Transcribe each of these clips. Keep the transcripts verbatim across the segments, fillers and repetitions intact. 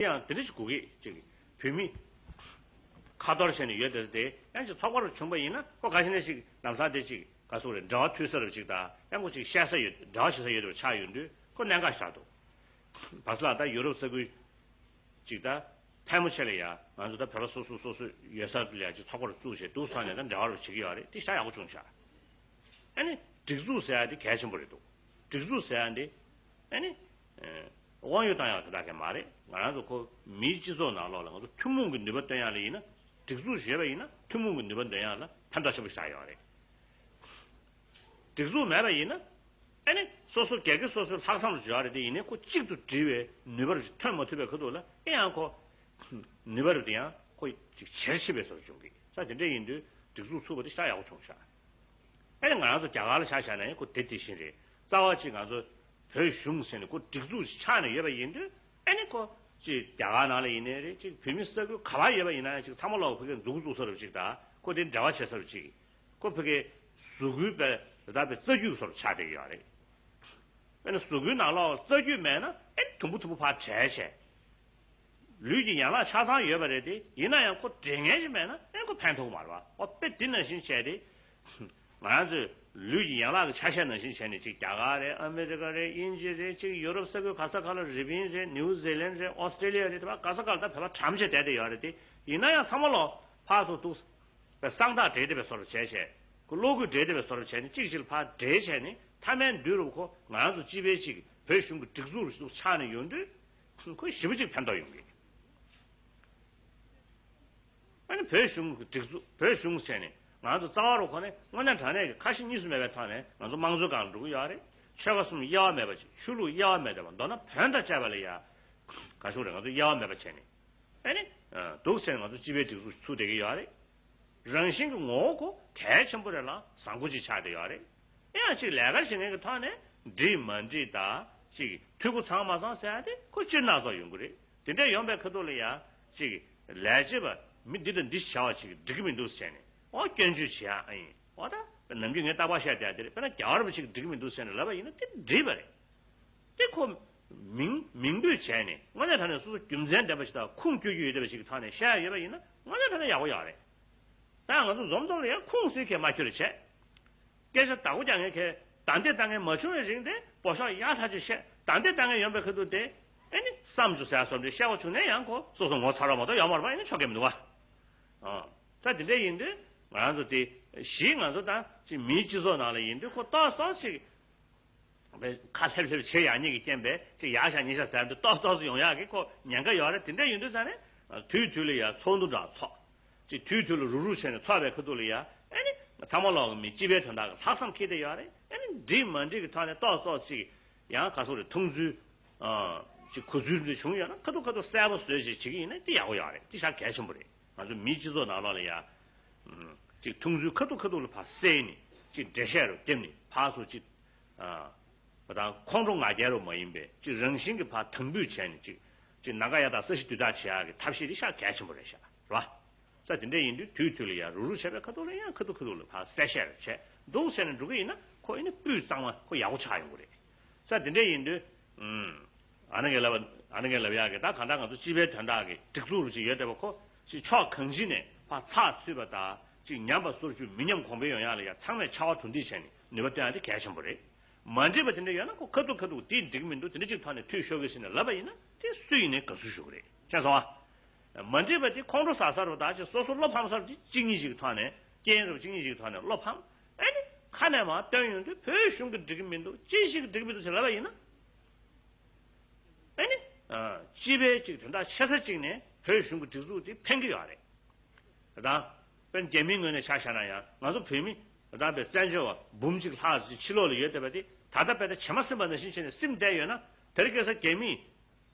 ཡང་དེ་འདྲ་ཞིག་དགོས་ཀྱི་ཅིག་བོད་མི་ཁ་ཐོར་བྱས་ནས་ཡོད་དེ་དེ་ཡང་ཅིག་ཚོགས་པ་རུ་བྱུང་པ་ཡིན་ན་ཁོ་ག་ཞིག་ནས་ཅིག་ལམ་སང་དེ་ཅིག་ག་སོག་རེད། འབྲེལ་བ་མཐུད་ས་རུ་ཅིག་དང་ཡང་ཁོ་ཅིག་བཤད་ས་ཡོད། འབྲེལ་བ་བྱེད་ས་ཡོད་དེ་ཆགས་ཡོང་དུས་ཁོ་གནད་འགག་ཆགས་འདུག་བ་སི་ལ་ད་ཡུ་རོབ་ས་ཁུལ་ཅིག་ད་ཕལ་མོ་ཆེ་ལ་ཡ་ང་ཚོ་ད་བོད་པ་སོ་སོ་སོ་སོ་ཡོད་ས་ལ་ཡ་ཅིག་ཚོགས་པ་རུ་བཙུགས་བྱས་འདུག་སོང་ནས་ད་འབྲེལ་བ་རུ་བྱེད་ཀྱི་ཡོད་རེད། དེ་ཤ་ཡག་པོ་བྱུང་ཤག་ཨ་ནི་སྒྲིག་འཛུགས་ཟེར་ཡ་དེ་གལ་ཆེན་པོ་རེད་འདུག་སྒྲིག་འཛུགས་ཟེར་ཡ་འདི་ཨ་ནི་དབང་ཡོད་བཏང་ཡག་དེ་དག་གས་མ་རེད། ང་རང་ཚོ་ཁོ་མིའི་སྤྱི་ཚོགས་ནང་ལོགས་ལ་ང་ཚོ་ཐུན་མོང་གི་ནུས་པ་བཏོན་ཡག་ལ་ཡིན་ན་སྒྲིག་འཛུགས་ཡོད་པ་ཡིན་ན་ཐུན་མོང་གི་ནུས་པ་འདོན་ཡག་ལ་ཕན་ཐོགས་ཆེན་པོ་ཞིག་ཆགས་ཡོད་རེད། སྒྲིག་འཛུགས་མེད་པ་ཡིན་ན་ཨ་ནི་སོ་སོ་སྒེར་གྱི་སོ་སོའི་ལྷག་བསམ་རུ་འཇོག་ཡག་རེད། དེ་ཡིན་ནའི་ཁོ་གཅིག་ཏུ་སྒྲིལ་བའི་ནུས་པ་རུ་ཐོན་མ་ཐུབ་པའི་ཁ་ཐུག་ལ་ཨེ་ཡང་ཁོ་ནུས་པ་རུ་དེ་ཡང་ཁོ་ཅིག་ཇེ་ཆེ་བའི་བཟོ་འབྱུང་གི་ས་དེ་འདྲ་ཡིན་དུས་སྒྲིག་འཛུགས་ཚུགས་པ་དེ་ཤ་ཡག་པོ་བྱུང་ཤག་ཨ་ནི་ང་རང་ཚོ་རྒྱ་གར་ལ་ཆ་བཞག་ན་ཡང་ཁོ་དེ་དེ་བཞིན་རེད། རྩ་བ་གཅིག་ང་ཚོ་བོད་གཞུང་ཟེར་ནས་ཁོ་སྒྲིག་འཛུགས་ཤིག་ཆགས་ནས་ཡོད་པ་ཡིན་དུས་ཨ་ནི་ཁོ་ཅིག་རྒྱ་གར་ནང་ལ་ཡིན་ནའི་རེད། ཅིག་བོད་མི་ས་ཁུལ་ག་པར་ཡོད་པ་ཡིན་ན་ཡང་ཅིག་ཚང་མ་ལོག་ཕ་གིར་མཛུབ་གུ་བཙུགས་ས་རུ་ཅིག་དང་ཁོ་དེ་འབྲེལ་བ་བྱེད་ས་རུ་ཅིག་ཁོ་ཕ་གིར་གཟུགས་སྐུའི་པའི་ད་ལྟ་པའི་རྩ་རྒྱུད་ཀྱི་བཟོ་འདྲ་ཆགས་བསྡད་ཀྱི་ཡོད་རེད། དཔེར་ན་གཟུགས་སྐུའི་ནང་ལོགས་རྩ་རྒྱུད་མེད་ན་ཨེ་དུམ་བུ་དུམ་བུ་ཕར་བྲལ་བྱས། ལུས་ཀྱི་ཡན་ལག་ཆ་ཚང་ཡོད་པ་རེད་དེ། ཡིན་ན་ཡང་ཁོ་འབྲེལ་མཁན་ཞིག་མེད་ན་ཨེ་ཁོ་ཕན་ཐོགས་མ་རེད་པ། ཨོ་དཔེ་དེ་ནང་བཞིན་བྱས་ཏེ། ང་རང་ཚོས་ལུས་ཀྱི་ཡན་ལག་གི་ཆ་ཤས་ནང་བཞིན་བྱས་ནས་ཅིག་རྒྱ་གར་རེད། ཨ་མི་རི་ཀ་རེད། དབྱིན་ཇི་རེད། ཅིག་ཡུ་རོབ་ས་ཁུལ་ག་ས་ག་ལ། རི་པིན་རེད། ནིའུ་ཛི་ལན་རེད། ཨོ་སི་ཀྲེ་ལི་ཡ་རེད། དེ་བ་ག་ས་ག་ལ་ད་བོད་པ་གྲམ་བྱས་བསྡད་བསྡད་ཡོད་རེད་དེ། ཡིན་ན་ཡང་ཚང་མ་ལོག་ཕར་ཚུར་འདུག་པའི་གསང་རྟགས་འབྲེལ་བསྡད་པའི་བཟོ་འདྲ་བྱས་བྱས། ཁོ་གློག་སྐུད་འབྲེལ་བསྡད་པའི་བཟོ་འདྲ་བྱས་ནས་གཅིག་གཅིག་ལ་ཕར་འབྲེལ་བྱས་ནས་མཐའ་མའི་མདུན་རུ་ཁོ་ང་རང་ཚོ་སྤྱི་པའི་ཅིག་བོད་གཞུང་གི་སྒྲིག་འཛུགས་རུ་ཆགས་ནས་ཡོང་དུས་ཁོ་ཞེ་པོ་ཅིག་ཕན་ཐོགས་ཡོང་གི། ཨ་ནི་བོད་གཞུང་གི་སྒྲིག་འཛུགས། བོད་གཞུང་ཟེར་ནས་ང་ཚོ་རྩ་བ་རུ་ཁོ་ནས་དངོས་གནས་དྲང་གནས་ཀྱི་ཁ་ཞེ་གཉིས་སུ་མེད་པའི་ཐོག་ནས་ང་ཚོ་དམངས་གཙོའི་སྒང་ལ་འགྲོ་གི་ཡོད་རེད། ཆོལ་ཁ་གསུམ་དབྱེ་བ་མེད་པ་ཅིག་ཆོས་ལུགས་དབྱེ་བ་མེད་པ། མདོར་ན་བོན་དང་བཅས་པ་ལ་ཡ་ག་ཞུ་རེད། ང་ཚོ་དབྱེ་བ་མེད་པ་བྱས་ནས་ཨ་ནི་འདུག་ཟེར་ནས་ང་ཚོ་སྤྱི་པའི་སྒྲིག་འཛུགས་ཚུགས་བསྡད་ཀྱི་ཡོད་རེད། རང་བཞིན་གྱི་ངོ་བོ་ཁོ་གལ་ཆེན་པོ་རེད་ལ་བཟང་པོ་ཅིག་ཆགས་བསྡད་ཡོད་རེད། ཡང་ཅིག་ལས་ཀ་བྱེད་མཁན་གྱི་ཐོག་ནས་འགྲིག་མ་འགྲིག་དང་ཅིག་འཐུས་སྒོ་ཚང་མ་ཚང་ཟེར་ཡ་དེ་ཁོ་སྤྱིར་སྣ་ཚོགས་ཡོང་གི་རེད། དེ་འདྲ་ཡོང་པའི་ཁ་ཐུག་ལ་ཡ་ཅིག་ལས་བྱེད་པ་མི་འདི་དང་འདི་བྱ་བ་ཅིག་འགྲིག་གི་མི་འདུག་ཟེར་ནས་ཨོ་སྐྱོན་བརྗོད་བྱེད་ཡ་ཨ་ཡིན། ཨོ་ད་ནམ་རྒྱུན་ངས་རྟག་པར་བཤད་བསྡད་ཡ་དེ་རེད། དཔེར་ན་རྒྱལ་བ་རིན་པོ་ཆེ་གིས་འགྲིག་གི་མི་འདུག་ཟེར་ནས་ལབ་པ་ཡིན་ན་དེ་འགྲིག་པ་རེད། དེ་ཁོ་མིང་མིང་འབོད་བྱས་ནས་དངོས་གནས་དྲང་གནས་སོ་སོ་རྒྱུ་མཚན་ལྡན་པ་ཞིག་དང་ཁུངས་སྐྱོལ་རྒྱུ་ཡོད་བསྡད་པ་ཞིག་གི་ཐོག་ནས་བཤད་ཡ་ཡོད་པ་ཡིན་ན་དངོས་གནས་དྲང་གནས་ཡག་པོ་ཡོད་རེད། ད་ང་ཚོ་འཛོམས་འཛོམས་ལ་ཡང་ཁུངས་སུའི་གས་མ་ཁྱོད་རེ་བྱས། སྐད་ཆ་བདག་པོ་རྒྱག་མཁན་གས་བདའ་འདེད་བཏང་མཁན་མ་བྱུང་བའི་རིང་དེ་འབོ་ཤོག་ཡག་ཐག་ཆོད་བཤད། བདའ་འདེད་བཏང་མཁན་ཡོང་པའི་ཁ་ཐུག་དེ་ཨེ་ནི་བསམ་བྱུང་ཟེར་ཡ་སོགས་འདྲ་བཤད་པ་བྱུང་ན་ཡང་ཁོ་སོ་སོ་ངོ་ཚ་རོགས་མ་གཏོགས་ཡོད་མ་རེད་པ། ཨེ་ནི་ཆོ་གས་མི་འདུག་བ། ཨ། ས་དེ་འདྲ་ཡིན་དུས་ང་རང་ཚོ་དེ་གཞི་ང་ཚོ་ད་ཅིག་མིའི་སྤྱི་ཚོགས་ནང་ལ་ཡིན་དུས་ཁོ་ཏོག་ཙམ་ཅིག་ཁ་ལྷེབ་ལྷེབ་བྱེད་ཡག་ཉིད་ཀྱི་རྐྱེན་པས་ཅིག་ཡག་ཤག་ཉེས་ཤག་ཟེར་དུས་ཏོག་ཏོག་ཙམ་ཡོང་ཡག་གི་ཁོ་ཉེན་ཁ་ཡོད་རེད། དེ་འདྲ་ཡིན་དུས་ཙང་ནས་དུས་དུས་ལ་ཡ་ཚོགས་འདུ་འདྲ་ཚོགས། ཅིག་དུས་དུས་ལ་རུག་རུག་བྱས་ནས་ཚོགས་པའི་ཁ་ཐུག་ལ་ཡ་ཨེ་ནི་ཚང་མ་ལོག་གི་མི་སྤྱི་པའི་དོན་དག་གི་ལྷག་བསམ་འཁྱེར་བསྡད་ཡོད་རེད། ཨེ་ནི་འགྲིག་མ་འགྲིག་གི་ཐོག་ནས་ཏོག་ཙམ་ཅིག་ཡང་ག་སོག་རེད། མཐོང་ཚུལ་ཨ་ཅིག་གོ་ཚུལ་འདི་བྱུང་ཡོད་ན་ཁ་ཐུག་ཁ་ཐུག་གསལ་པོ་བཟོས་ཅིག་བྱེད་ཀྱི་ཡིན་ན་དེ་ཡག་པོ་ཡོད་རེད། དེ་ཤ་གལ་ཆེན་པོ་རེད། ང་ཚོ་མིའི་སྤྱི་ཚོགས་ནང་ལོགས་ལ་ཡ་ཅིག་མཐོང་ཚུལ་ཁ་ཐུག་ཁ་ཐུག་ལ་ཕར་གསལ་ནས་ཅིག་འགྲེལ་བཤད་རུ་བརྒྱབ་ནས་ཕར་ཚུར་ཅིག་ཨ། བ་དང་ཁོང་ཁྲོ་ང་རྒྱལ་རུ་མ་ཡིན་པའི་ཅིག་རང་བཞིན་གྱི་ཕར་དམ་འབུད་བྱས་ནས་ཅིག་ཅིག་ནམ་མཁའ་ཡར་དང་ས་གཞི་དུས་དག་བྱེད་ཡག་གི་ཐབས་ཤེས་དེ་ཤ་གལ་ཆེན་པོ་རེད་ཤག་རེད་བ། ས་དེ་འདྲ་ཡིན་དུས་དུས་དུས་ལ་ཡང་རུག་རུག་བྱས་པའི་ཁ་ཐུག་ལ་ཡང་ཁ་ཐུག་ཁ་ཐུག་ལ་ཕར་གསལ་བཤད་རེ་བྱས་འདུག་ཟེར་ནས་འགྲོ་གི་ཡིན་ན་ཁོ་ཨེ་ནི་སྤུས་གཙང་བ་ཁོ་ཡག་པོ་ཆགས་ཡོང་གི་རེད། ས་དེ་འདྲ་ཡིན་དུས་ཨུམ། ཨ་ན་གས་ལབ་ཨ་ན་གས་ལབ་ཡག་གི་ད་གང་ལྟར་ང་ཚོ་སྤྱི་པའི་དོན་དག་གི་སྒྲིག་འཛུགས་རུ་ཅིག་ཡོད་བསྡད་པ་ཁོ་ཅིག་ཕྱོགས་གང་ཅི་ནས་ཕར་ཚགས་ཚུད་པ་དང་ཅིག་ཉམས་པ་སོར་ཆུད་མི་ཉམས་གོང་འཕེལ་ཡོང་ཡག་ལ་ཡ་ཚང་མས་ཕྱར་བ་གྲུ་འདེགས་བྱས་ནས་ནུས་པ་བཏོན་ཡག་དེ་གལ་ཆེན་པོ་རེད། མ་འགྲིག་པ་དེ་འདྲ་ཡོད་ན་ཁོ་ཁ་ཐུག་ཁ་ཐུག་དེ་འགྲིག་མི་འདུག་དེ་འདྲ་ཅིག་ཐོག་ནས་ཐུགས་ཤོར་གི་ཟེར་ནས་ལབ་པ་ཡིན་ན་དེ་སུ་ཡིན་ནའི་དགའ་བསུ་ཞུ་གི་རེད། ཤེས་སོང་ཨ། མ་འགྲིག་པ་དེ་ཁོང་ཁྲོ་ཟ་ས་རུ་ད་ཅིག་སོ་སོ་བློ་ཕམ་ས་རུ་དེ་གཅིག་གཉིས་ཤིག་གི་ཐོག་ནས་རྐྱེན་རུ་གཅིག་གཉིས་ཤིག་གི་ཐོག་ནས་བློ་ཕམ། ཨེ་ནི་ཁ་ནས་མར་བཏོན་ཡོང་དུས་བོད་གཞུང་གི་འགྲིག་གི་མི་འདུག་ཅི་ཞིག་གི་འགྲིག་གི་མི་འདུག་ཟེར་ལབ་པ་ཡིན་ན། ཨེ་ནི། སྤྱི་པའི་ཅིག་དོན་དག་ཆེ་ས་གཅིག་ནས་བོད་གཞུང་གི་སྒྲིག་འཛུགས་དེ་ཕན་གྱི་ཡོད་རེད། དང་། དཔེར་ན་རྒྱ་མིའི་ངོས་ནས་ཆ་བཞག་ན་ཡང་ང་ཚོ་བོད་མི་ད་ལྟ་བའི་བཙན་བྱོལ་བ་འབུམ་གཅིག་ལྷག་ཅིག་ཕྱི་ལོགས་ལ་ཡོད་བསྡད་པ་དེ་ད་ལྟ་དཔེ་ད་བྱེ་མ་ཟིན་པ་ནང་བཞིན་བྱས་ནས་སིམ་བསྡད་ཡོད་ན་དེ་རིང་ཁ་སང་རྒྱ་མིས་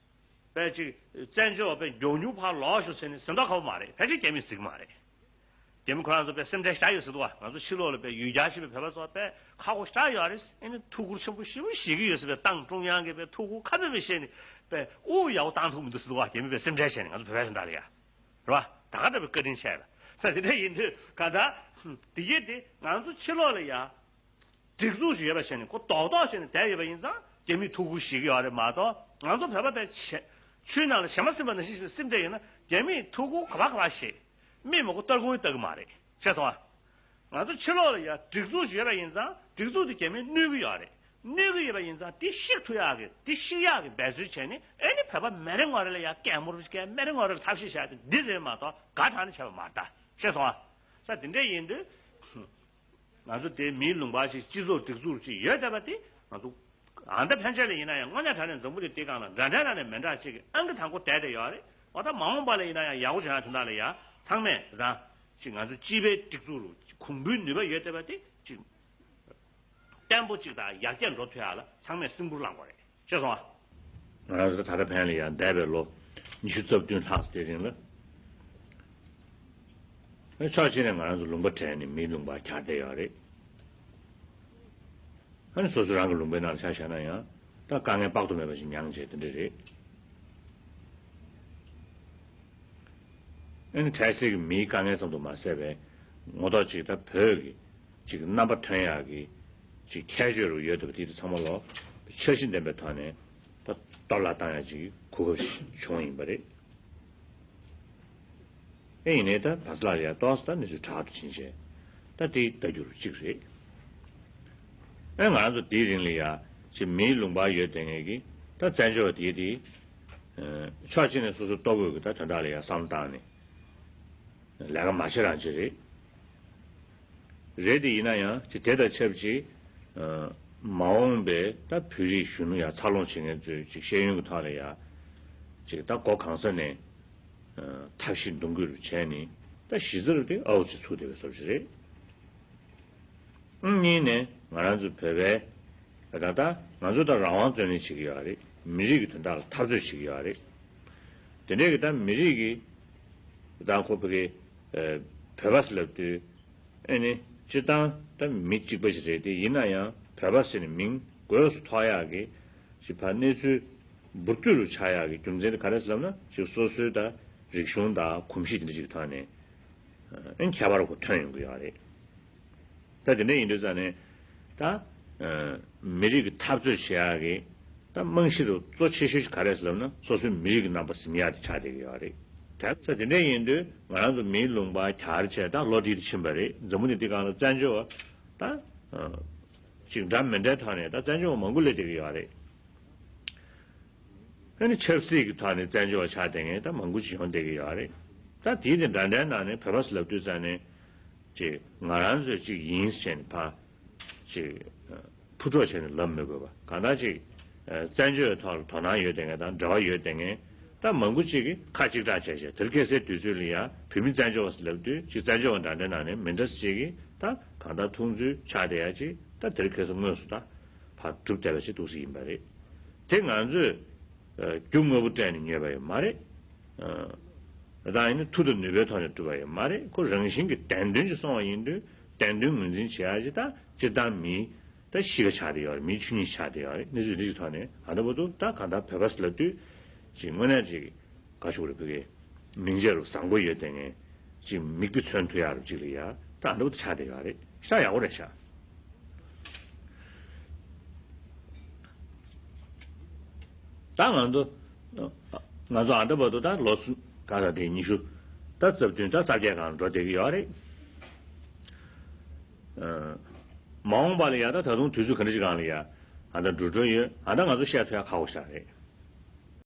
དཔེ་ཅིག་བཙན་བྱོལ་བ་དཔེ་མགྱོགས་མྱུར་ཕར་ལོག་ཤོག་ཟེར་ནས་ཟིན་ཐོ་ཁ་པོ་མ་རེད། ཕལ་ཆེར་རྒྱ་མིས་ཟིན་གི་མ་རེད། རྒྱ་མི་ཁོ་རང་ཚོ་དཔེ་སེམས་ཁྲལ་ཞེ་དྲག་ཡོད་ཟེར་འདུག་བ། ང་ཚོ་ཕྱི་ལོགས་ལ་དཔེ་ཡུལ་གྱར་ཞིག་པའི་བོད་པ་ཚོ་དཔེ་ཁག་པོ་ཞེ་དྲག་ཡོད་རེད། ཨེ་ནི་ཐུགས་ཁུར་ཆེན་པོ་ཞེ་པོ་བཞེས་ཀྱི་ཡོད་ཟེར། དཔེ་ཏང་ཀྲུང་དབྱང་གིས་དཔེ་ཐུགས་ཁུར་ཁ་སྤེལ་བྱས་ནས་དཔེ་དབུགས་ཡག་པོ་བཏང་ཐུབ་མི་འདུག་ཟེར་འདུག་བ། རྒྱ་མི་དཔེ་སེམས་ཁྲལ་བྱས་ནས་ང་ཚོ་བོད་པའི་དོན་དག་ལ་ཡ། རེད་བ། ད་ག་འདྲ་བའི་བཀའ་དྲིན་ཆེ་བས། ས་དེ་འདྲ་ཡིན་དུས་ག་ད་དེ་གས་དེ་ང་ཚོ་ཕྱི་ལོགས་ལ་ཡ་སྒྲིག་འཛུགས་ཤིག་ཡོད་པ་བྱས་ནས་ཁོ་རྡོག་རྡོག་བྱས་ནས་བསྡད་ཡོད་པ་ཡིན་ཙང་རྒྱ་མིས་ཐུགས་ཁུར་བཞེས་ཀྱི་ཡོད་རེད་མ་གཏོགས་ང་ཚོ་བོད་པ་དཔེ་བྱེ་ ཆུའི་ནང་ལ་བྱེ་མ་སིམ་པ་ནང་བཞིན་ཞིག་ལ་སིམ་བསྡད་ཡོད་ན། རྒྱ་མིས་ཐུག་ཁུར་ག་པར་ག་པར་བཞེས། མི་མང་པོ་སྟར་ཁུང་ལྟ་གི་མ་རེད། ཤེས་སོང་ཨ། ང་ཚོ་ཕྱི་ལོགས་ལ་ཡ་སྒྲིག་འཛུགས་ཤིག་ཡོད་པ་ཡིན་ཙང་། སྒྲིག་འཛུགས་དེ་རྒྱ་མིས་གནོད་ཀྱི་ཡོད་རེད། གནོད་ཀྱི་ཡོད་པ་ཡིན་ཙང་། དེ་བཤིག་ཐུབ་ཡག་གི། དེ་བཤིག་ཡག་གི་འབད་རྩོལ་བྱས་ནས། ཨེ་ནི་བོད་པ་མི་རེ་ངོ་རེ་ལ་ཡ་སྐད་མོར་སྐད། མི་རེ་ངོ་རེ་ལ་ཐབས་ཤེས་བྱས་ཏེ་འདི་རེད་མ་གཏོགས། ག་ད་ནི་བྱས་པ་མ་རེད་ད། ཤེས་སོང་ཨ། ས་དེ་འདྲ་ཡིན་དུས། ང་ཚོ་དེ་མིའི་ལུང་པ་ཞིག། སྤྱི་ཚོགས་སྒྲིག་འཛུགས་ཅིག་ཡོད་བསྡད་པ་དེ། ང་ཚོ་ཨ་ད་ཕན་ཆད་ལ་ཡིན་ན་ཡང་། དངོས་གནས་དྲང་གནས་འཛམ་བུ་གླིང་འདིའི་སྒང་ལ་འདྲ་འདྲ་ན་ནས་མི་འདྲ་ཅིག་གི་ཨང་ཀི་དང་པོ་བསྡད་བསྡད་ཡོད་རེད། འོ་ད་མ་འོངས་པ་ལ་ཡིན་ན་ཡང་ཡག་པོ་བྱུང་ཡ་དོན་དག་ལ་ཡ། ཚང་མས་རང་ཅིག་ང་ཚོ་སྤྱི་པའི་སྒྲིག་འཛུགས་རུ་གོང་བུའི་ནུས་པ་ཡོད་བསྡད་པ་དེ་ཅིག་བརྟན་པོ་ཅིག་དང་ཡར་རྒྱས་འགྲོ་ཐུབ་ཡ་ལ་ཚང་མས་སེམས་ཁུར་བླངས་དགོས་རེད། ཤེས་སོང་ཨ། ང་རང་ཚོ་ད་ལྟ་ཕན་ལ་ཡ་འདས་པའི་ལོ་ཉི་ཤུ་རྩ་བདུན་ལྷག་ཙམ་དེའི་རིང་ལ། ཨ་ནི་ཕྱོགས་གཅིག་ནས་ང་རང་ཚོ་ལུང་པ་བྲལ་ནས་མིའི་ལུང་པར་གྱར་བསྡད་ཡོད་རེད། ཨ་ནི་སོ་སོ་རང་གི་ལུང་པའི་ནང་ལ་ཆ་བཞག་ན་ཡང་། ད་དཀའ་ངལ་དཔག་ཏུ་མེད་པ་ཞིག་མྱངས་བྱས་དེ་འདྲ་རེད། ཨ་ནི་གྲས་སུ་གི་མིའི་དཀའ་ངལ་ཙམ་དུ་མ་ཟད་པའི་ངོ་ཐོག་ཅིག་ད་བོད་ཀྱི་ཅིག་རྣམ་པ་ཐོན་ཡག་གི་ཅིག་ཁྱད་ཆོས་རུ་ཡོད་བསྡད་པ་དེ་དེ་ཚང་མ་ལོ་འཆར་གཞི་ལྡན་པའི་ཐོག་ནས་ད་གཏོར་བརླག་བཏང་ཡག་ཅིག་གོ་སྐབས་ཤིག་བྱུང་ཡིན་པ་རེད། ཨེ་ཡིན་ནའི་ད་བར་སླར་ཡ་ཏོག་ཙམ་ད་གནས་ཚུལ་དྲག་ཏུ་ཕྱིན་བྱས། ད་དེ་ལྟ་རྒྱུ་རུ་གཅིག་རེད། ཨེ་ང་རང་ཚོ་དེའི་རིང་ལ་ཡ་ཅིག་མིའི་ལུང་པར་ཡོད་བསྡད་མཁན་གྱི་ད་བཙན་བྱོལ་བ་དེ་དེ། ཕྱོགས་གཅིག་ནས་སོ་སོ་ལྟོ་གོས་ཀྱི་ད་དོན་དག་ལ་ཡ་བསམ་བློ་བཏང་ནས་ལས་ཀ་མ་བྱེད་རང་བྱེད་རེད། རེད་དེ་ཡིན་ན་ཡང་ཅིག་དེ་དང་ཆབས་ཅིག་མ་འོངས་པའི་ད་བོད་རིགས་གཞོན་ནུ་ཡ་འཚར་ལོངས་བྱེད་མཁན་ཚོའི་ཅིག་ཤེས་ཡོན་གྱི་ཐོག་ལ་ཡ་ཅིག་ད་སྒོ་གང་ས་ནས་ཐབས་ཤེས་འདོན་དགོས་རུ་བྱས་ནས། ད་གཞི་རྩར་དེ་ཨའུ་ཅིག་ཚུགས་བསྡད་པའི་བཟོ་ཞིག་རེད། གཉིས་ནས་ང་རང་ཚོ་བོད་པའི་ད་ལྟ་ང་ཚོ་ད་རང་དབང་རྩོད་ལེན་བྱེད་ཀྱི་ཡོད་རེད། མི་རིགས་ཀྱི་དོན་དག་ལ་འཐབ་རྩོད་བྱེད་ཀྱི་ཡོད་རེད། དེ་འདྲའི་གི་ད་མི་རིགས་ཀྱི་ད་ཁོ་བོད་ཀྱི་བོད་པ་ཟེར་ལབ་དུས། ཨེ་ནི་སྤྱིར་བཏང་ད་མི་གཅིག་པ་ཞིག་རེད་དེ། ཡིན་ན་ཡང་བོད་པ་ཟེར་ནས་མིང་དགོས་སུ་ཐོགས་ཡག་གི་ཞིག་ཕར་གནས་ཚུལ་འབུར་དོད་རུ་ཆགས་ཡག་གི་རྒྱུ་མཚན་དེ་ག་རེ་ཟེར་ལབ་ན། ཞིག་སོ་སོའི་ད་རིག་གཞུང་དང་གོམས་གཤིས་དེ་འདྲ་ཞིག་གི་ཐོག་ནས་ཨེ་ཁྱད་པར་ཁོ་ཐོན་ཡོང་གི་ཡོད་རེད། ད་དེ་འདྲ་ཡིན་དུས་ཙང་ནས་ད་མི་རིགས་ཀྱི་འཐབ་རྩོད་བྱེད་ཡག་གི་ད་རྨང་གཞི་རུ་གཙོ་ཆེ་ཤོས་ཤིག་ག་རེ་ཟེར་ལབ་ན། སོ་སོའི་མི་རིགས་ཀྱི་རྣམ་པ་ཟིན་ཡག་དེ་ཆགས་བསྡད་ཀྱི་ཡོད་རེད། དེ་ཙང་དེ་འདྲ་ཡིན་དུས་ང་རང་ཚོ་མིའི་ལུང་པ་གྱར་བྱས་ད་ལོ་དེ་དེ་ཕྱིན་པ་རེད། འཛམ་བུ་གླིང་འདི་སྒང་ལ་བཙན་བྱོལ་བ་ད་ཅིག་འདྲ་མི་འདྲའི་ཐོག་ནས་ད་བཙན་བྱོལ་བ་མང་པོ་སླེབས་བསྡད་ཀྱི་ཡོད་རེད། ཨ་ནི་ཆབ་སྲིད་ཀྱི་ཐོག་ནས་བཙན་བྱོལ་བ་ཆགས་བསྡད་མཁན་ད་མང་པོ་ཅིག་ཡོང་བསྡད་ཀྱི་ཡོད་རེད། ད་དེའི་དེ་འདྲ་འདྲའི་ནང་ནས་བོད་པ་ཟེར་ལབ་དུས་ཙང་ནས་ཅིག་ང་རང་ཚོས་ཅིག་ཡིན་ཟེར་ནས་ཕར་ཅིག་ཕུ་འཕྲོག་བྱས་ནས་ལབ་མི་དགོས་པ། གང་ལྟར་ཅིག་བཙན་བྱོལ་ཐོག་ལ་དོ་སྣང་ཡོད་བསྡད་མཁན་དང་འབྲེལ་བ་ཡོད་བསྡད་མཁན་ད་མང་པོ་ཅིག་གིས་ཁ་གཅིག་གྲགས་བྱས་བྱས། དེ་རིང་ཁ་སང་དུས་ཚོད་ལ་ཡ་བོད་མི་བཙན་བྱོལ་བ་ཟེར་ལབ་དུས་ཅིག་བཙན་བྱོལ་བ་འདྲ་འདྲའི་ནང་ནས་མི་འདྲ་ཅིག་གིས་ད་གང་ལྟར་མཐོང་ཚུལ་ཆགས་བསྡད་ཡ་ཅིག་ད་དེ་རིང་ཁ་སང་དངོས་སུ་ད་ཕར་གྲུབ་བསྡད་པ་ཅིག་འདུག་སེ་ཡིན་པ་རེད། དེ་ང་ཚོས་རྒྱུ་དངོས་པོ་སྤྲད་ནས་ཉོས་པ་ཡང་མ་རེད། ད་ཡིན་ན་མཐུ་དང་ནུས་པའི་ཐོག་ནས་བསྒྲུབས་པ་ཡང་མ་རེད། ཁོ་རང་བཞིན་གྱི་བདེན་དོན་ཅིག་སོང་བ་ཡིན་དུས། བདེན་དོན་ངོས་འཛིན་བྱེད་ཡ་ཅིག་ད་སྤྱིར་བཏང་མིའི་ད་གཤིས་ཀ་ཆགས་བསྡད་ཡོད་རེད། མིའི་ཆོས་ཉིད་ཆགས་བསྡད་ཡོད་རེད། གནས་ཚུལ་འདི་ཅིག་ཐོག་ནས་ད་ལྟ་བར་དུ་ད་གང་ལྟར་བོད་པ་ཟེར་ལབ་དུས་ཅིག་དངོས་གནས་ཅིག་ག་ཞུ་རེད། བོད་ཀྱི་མིང་ཆེ་རུ་བཟང་པོ་ཡོད་བསྡད་མཁན་ཅིག་མིག་དཔེ་མཚོན་ཐུབ་ཡག་རུ་ཅིག་ལ་ཡ་ད་ཨ་འདྲ་པོ་ཆགས་བསྡད་ཡོད་རེད། ཤ་ཡག་པོ་རེད་ཤག་ད་ང་ཚོ་ང་ཚོ་ཨ་འདྲ་པོ་འདུག་ད་ལོ་ག་ལ་དེ་ཉི་ཤུ་ད་རྩ་བདུན་ད་རྩ་བརྒྱད་སྒང་འགྲོ་བསྡད་ཀྱི་ཡོད་རེད། མ་འོངས་པ་ལ་ཡ་ད་ད་དུང་དུས་ཚོད་ག་འདྲ་ཞིག་སྒང་ལ་ཡ་ཨ་ད་འགྲོ་འགྲོ་ཡོད། ཨ་ད་ང་ཚོ་བཤད་ཐུབ་ཡ་ཁག་པོ་ཞིག་རེད།